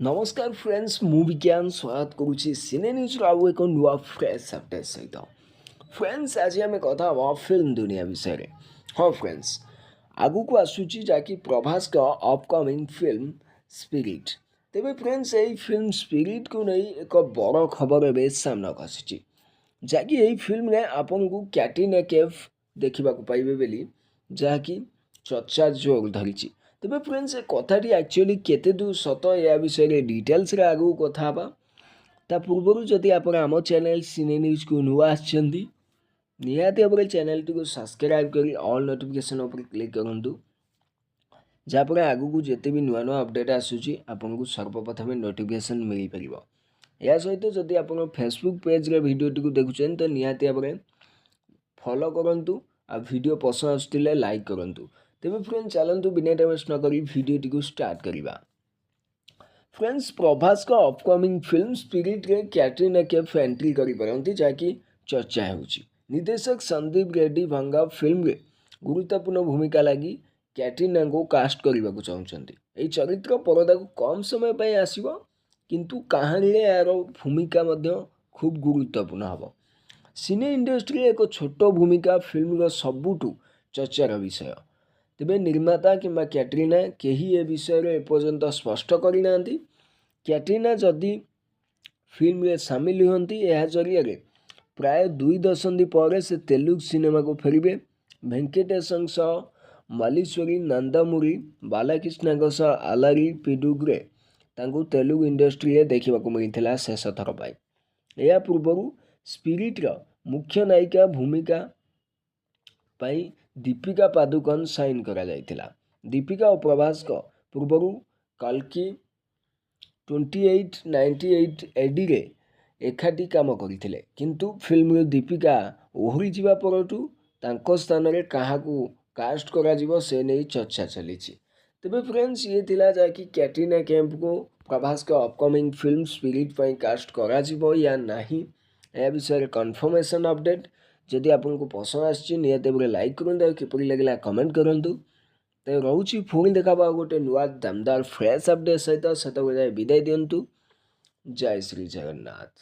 ନମସ୍କାର ଫ୍ରେଣ୍ଡସ୍, ମୁଁ ବିଜ୍ଞାନ ସ୍ୱାଗତ କରୁଛି ସିନେ ନ୍ୟୁଜ୍ର ଆଉ ଏକ ନୂଆ ଫ୍ରେଶ୍ ଅପଡେଟ୍ ସହିତ। ଫ୍ରେଣ୍ଡସ୍, ଆଜି ଆମେ କଥା ହେବା ଫିଲ୍ମ ଦୁନିଆ ବିଷୟରେ। ହଁ ଫ୍ରେଣ୍ଡସ୍, ଆଗକୁ ଆସୁଛି ଯାହାକି ପ୍ରଭାସଙ୍କ ଅପକମିଂ ଫିଲ୍ମ ସ୍ପିରିଟ୍। ତେବେ ଫ୍ରେଣ୍ଡସ୍, ଏହି ଫିଲ୍ମ ସ୍ପିରିଟ୍କୁ ନେଇ ଏକ ବଡ଼ ଖବର ଏବେ ସାମ୍ନାକୁ ଆସିଛି, ଯାହାକି ଏହି ଫିଲ୍ମରେ ଆପଣଙ୍କୁ କ୍ୟାଟ୍ରିନା କେଫ୍ ଦେଖିବାକୁ ପାଇବେ ବୋଲି ଯାହାକି ଚର୍ଚ୍ଚା ଜୋର ଧରିଛି। ତେବେ ଫ୍ରେଣ୍ଡସ୍, ଏ କଥାଟି ଆକ୍ଚୁଆଲି କେତେ ଦୂର ସତ, ଏହା ବିଷୟରେ ଡିଟେଲ୍ସରେ ଆଗକୁ କଥା ହେବା। ତା ପୂର୍ବରୁ ଯଦି ଆପଣ ଆମ ଚ୍ୟାନେଲ୍ ସିନେ ନ୍ୟୁଜ୍କୁ ନୂଆ ଆସିଛନ୍ତି, ନିହାତି ଭାବରେ ଚ୍ୟାନେଲଟିକୁ ସବସ୍କ୍ରାଇବ୍ କରି ଅଲ୍ ନୋଟିଫିକେସନ୍ ଉପରେ କ୍ଲିକ୍ କରନ୍ତୁ, ଯାହାଫଳରେ ଆଗକୁ ଯେତେ ବି ନୂଆ ନୂଆ ଅପଡ଼େଟ୍ ଆସୁଛି, ଆପଣଙ୍କୁ ସର୍ବପ୍ରଥମେ ନୋଟିଫିକେସନ୍ ମିଳିପାରିବ। ଏହା ସହିତ ଯଦି ଆପଣ ଫେସବୁକ୍ ପେଜ୍ରେ ଭିଡ଼ିଓଟିକୁ ଦେଖୁଛନ୍ତି, ତ ନିହାତି ଭାବରେ ଫଲୋ କରନ୍ତୁ ଆଉ ଭିଡ଼ିଓ ପସନ୍ଦ ଆସୁଥିଲେ ଲାଇକ୍ କରନ୍ତୁ। ତେବେ ଫ୍ରେଣ୍ଡ, ଚାଲନ୍ତୁ ବିନା ଟାଇମ୍ ୱେଷ୍ଟ ନ କରି ଭିଡ଼ିଓଟିକୁ ଷ୍ଟାର୍ଟ କରିବା। ଫ୍ରେଣ୍ଡସ୍, ପ୍ରଭାସଙ୍କ ଅପକମିଂ ଫିଲ୍ମ ସ୍ପିରିଟ୍ରେ କ୍ୟାଟ୍ରିନା କେଫ୍ ଏଣ୍ଟ୍ରି କରିପାରନ୍ତି, ଯାହାକି ଚର୍ଚ୍ଚା ହେଉଛି। ନିର୍ଦ୍ଦେଶକ ସନ୍ଦୀପ ରେଡ୍ଡି ଭାଙ୍ଗା ଫିଲ୍ମରେ ଗୁରୁତ୍ୱପୂର୍ଣ୍ଣ ଭୂମିକା ଲାଗି କ୍ୟାଟ୍ରିନାଙ୍କୁ କାଷ୍ଟ କରିବାକୁ ଚାହୁଁଛନ୍ତି। ଏହି ଚରିତ୍ର ପରଦାକୁ କମ୍ ସମୟ ପାଇଁ ଆସିବ, କିନ୍ତୁ କାହାଣୀରେ ଏହାର ଭୂମିକା ମଧ୍ୟ ଖୁବ୍ ଗୁରୁତ୍ୱପୂର୍ଣ୍ଣ ହେବ। ସିନେ ଇଣ୍ଡଷ୍ଟ୍ରିରେ ଏକ ଛୋଟ ଭୂମିକା ଫିଲ୍ମର ସବୁଠୁ ଚର୍ଚ୍ଚାର ବିଷୟ। ତେବେ ନିର୍ମାତା କିମ୍ବା କ୍ୟାଟ୍ରିନା କେହି ଏ ବିଷୟରେ ଏପର୍ଯ୍ୟନ୍ତ ସ୍ପଷ୍ଟ କରିନାହାନ୍ତି। କ୍ୟାଟ୍ରିନା ଯଦି ଫିଲ୍ମରେ ସାମିଲ ହୁଅନ୍ତି, ଏହା ଜରିଆରେ ପ୍ରାୟ 2 ଦଶନ୍ଧି ପରେ ସେ ତେଲୁଗୁ ସିନେମାକୁ ଫେରିବେ। ଭେଙ୍କଟେଶଙ୍କ ସହ ମଲ୍ଲୀଶ୍ୱରୀ, ନନ୍ଦମୁରୀ ବାଲାକ୍ରିଷ୍ଣାଙ୍କ ସହ ଆଲାରି ପିଡୁଗୁରେ ତାଙ୍କୁ ତେଲୁଗୁ ଇଣ୍ଡଷ୍ଟ୍ରିରେ ଦେଖିବାକୁ ମିଳିଥିଲା ଶେଷ ଥର ପାଇଁ। ଏହା ପୂର୍ବରୁ ସ୍ପିରିଟ୍ର ମୁଖ୍ୟ ନାୟିକା ଭୂମିକା ପାଇଁ ଦୀପିକା ପାଦୁକୋନ ସାଇନ୍ କରାଯାଇଥିଲା। ଦୀପିକା ଓ ପ୍ରଭାସଙ୍କ ପୂର୍ବରୁ କଲ୍କି 2898 ଏଡିରେ ଏକାଠି କାମ କରିଥିଲେ। କିନ୍ତୁ ଫିଲ୍ମରୁ ଦୀପିକା ଓହରିଯିବା ପରଠୁ ତାଙ୍କ ସ୍ଥାନରେ କାହାକୁ କାଷ୍ଟ କରାଯିବ, ସେ ନେଇ ଚର୍ଚ୍ଚା ଚାଲିଛି। ତେବେ ଫ୍ରେଣ୍ଡସ୍, ଇଏ ଥିଲା ଯାହାକି କ୍ୟାଟ୍ରିନା କେଫ୍ଙ୍କୁ ପ୍ରଭାସଙ୍କ ଅପକମିଂ ଫିଲ୍ମ ସ୍ପିରିଟ୍ ପାଇଁ କାଷ୍ଟ କରାଯିବ ୟା ନାହିଁ, ଏହା ବିଷୟରେ କନଫର୍ମେସନ୍ ଅପଡ଼େଟ୍। ଯଦି ଆପଣଙ୍କୁ ପସନ୍ଦ ଆସିଛି, ନିହାତି ଭାବରେ ଲାଇକ୍ କରନ୍ତୁ ଆଉ କିପରି ଲାଗିଲା କମେଣ୍ଟ କରନ୍ତୁ। ତେବେ ରହୁଛି, ପୁଣି ଦେଖା ଆଉ ଗୋଟେ ନୂଆ ଦମଦାର ଫ୍ରେଶ୍ ଅପଡ଼େଟ୍ ସହିତ। ସେତେବେଳେ ଯାଏ ବିଦାୟ ଦିଅନ୍ତୁ। ଜୟ ଶ୍ରୀ ଜଗନ୍ନାଥ।